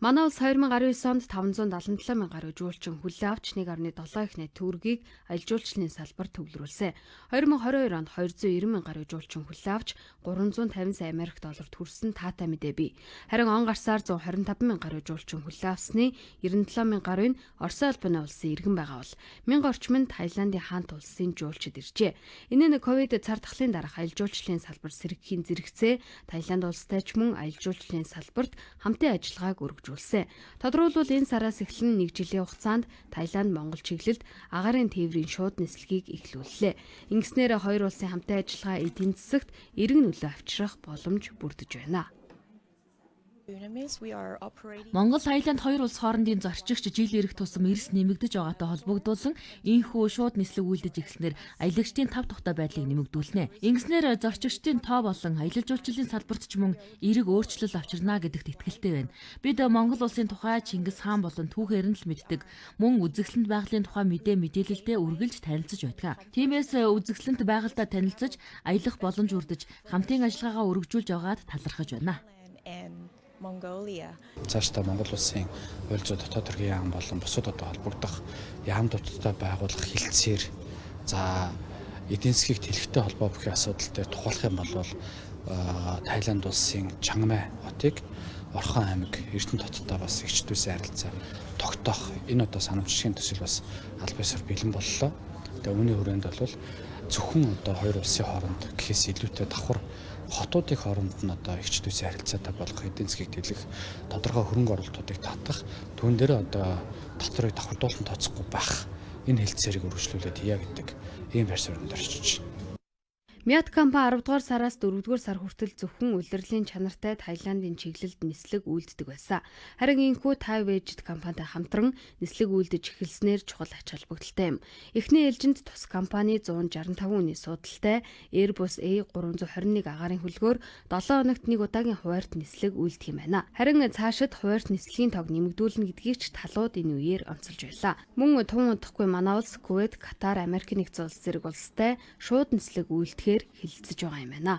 Манай улс 2019 онд 577 мянган гаруй жуулчин хүлээн авч 1.7 их найт төгрөгийг аялал жуулчлалын салбарт төвлөрүүлсэн. 2022 онд 290 мянган гаруй жуулчин хүлээн авч 350 сая Америк долларт хүрсэн таатай мэдээ бий. Харин он гарсаар 125 мянган гаруй жуулчин хүлээн авсны 97 мянган гаруй нь Оросын албаны улсын иргэн байгаа бол 1000 орчим нь Таиландын хаант улсын жуулчид иржээ. Энэ нь ковид цар тахлын дараах аялал жуулчлалын салбар сэргэхийн зэрэгцээ Таиланд улстай ч мөн аялал жуулчлалын салбарт хамтын ажиллагааг өргөжүүлсэн. Тодорхойлбол, энэ сараас эхлэн нэг жилийн хугацаанд Таиланд Монгол чиглэлд агаарын тээврийн шууд нислэгийг эхлүүллээ. Ингэснээр хоёр улсын хамтын ажиллагаа эдийн засагт эерэг нөлөө авчрах боломж бүрдэж байна. Монгол, Таиланд хоёр улс хоорондын зорчигч жил ирэх тусам эрс нэмэгдэж байгаатай холбогдуулан ийнхүү шууд нислэг үйлдэж эхэлснээр аялагчдын тав тухтай байдлыг нэмэгдүүлнэ. Ингэснээр зорчигчдын тоо болон аялал жуулчлалын салбарт ч мөн эерэг өөрчлөлт авчирна гэдэгт итгэлтэй байна. Бид Монгол улсын тухай Чингис хаан болон түүхээр нь л мэддэг. Мөн үзэсгэлэнт байгалийн тухай мэдээ мэдээлэлтэй үргэлж танилцаж байдаг. Тиймээс үзэсгэлэнт байгальтай танилцаж, аялах боломж бүрдэж, хамтын ажиллагаагаа өргөжүүлж байгаад талархаж байна. Mongolia. Цаашдаа Монгол улсын хууль зүйн, дотоод хэргийн яам болон бусад одоо холбогдох яамнуудтай байгуулах хэлтсээр, за, эдийн засгийг тэлэхтэй холбоо бүхий асуудал дээр тухайлах юм бол Таиланд улсын Чангмай хотыг, Орхон аймаг Эрдэнэт хоттой бас эгч дүүсийн харилцаа тогтоох энэ одоо санамжлагын төсөл бас аль биесээр бэлэн боллоо. Тэгээ үүний хүрээнд бол зөвхөн одоо хоёр улсын хооронд гэхээс илүүтэй давхар хотуудын хооронд нь одоо эгч дүүсийн харилцаатай болох, эдийн засгийг тэлэх, тодорхой хөрөнгө оруулалтуудыг татах, түүн дээр одоо татварыг давхардуулан тооцохгүй байх энэ хэлтсээрийг өргөжлүүлээд хийя гэдэг ийм байр суурьнд орчиж байна. Мят компани 10 дугаар сараас 4 дугаар сар хүртэл зөвхөн улирлын чанартай Таиландын чиглэлд нислэг үйлддэг байсан. Харин ийнхүү Thai Vietjet компанитай хамтран нислэг үйлдэж эхэлснээр чухал ач холбогдолтой юм. Эхний ээлжинд тус компани 165 хүний суудалтай Airbus A321 агаарын хөлгөөр 7 хоногт нэг удаагийн хуваарьт нислэг үйлдэх юм байна. Харин цаашид хуваарьт нислэгийн тоог нэмэгдүүлнэ гэдгийг ч талууд энэ үеэр онцолж байлаа. Мөн тун удахгүй манай улс Кувейт, Катар, Америк Нэгдсэн Улс зэрэг улстай шууд нислэг үйлдэхээр хэлэлцэж байгаа юм байна.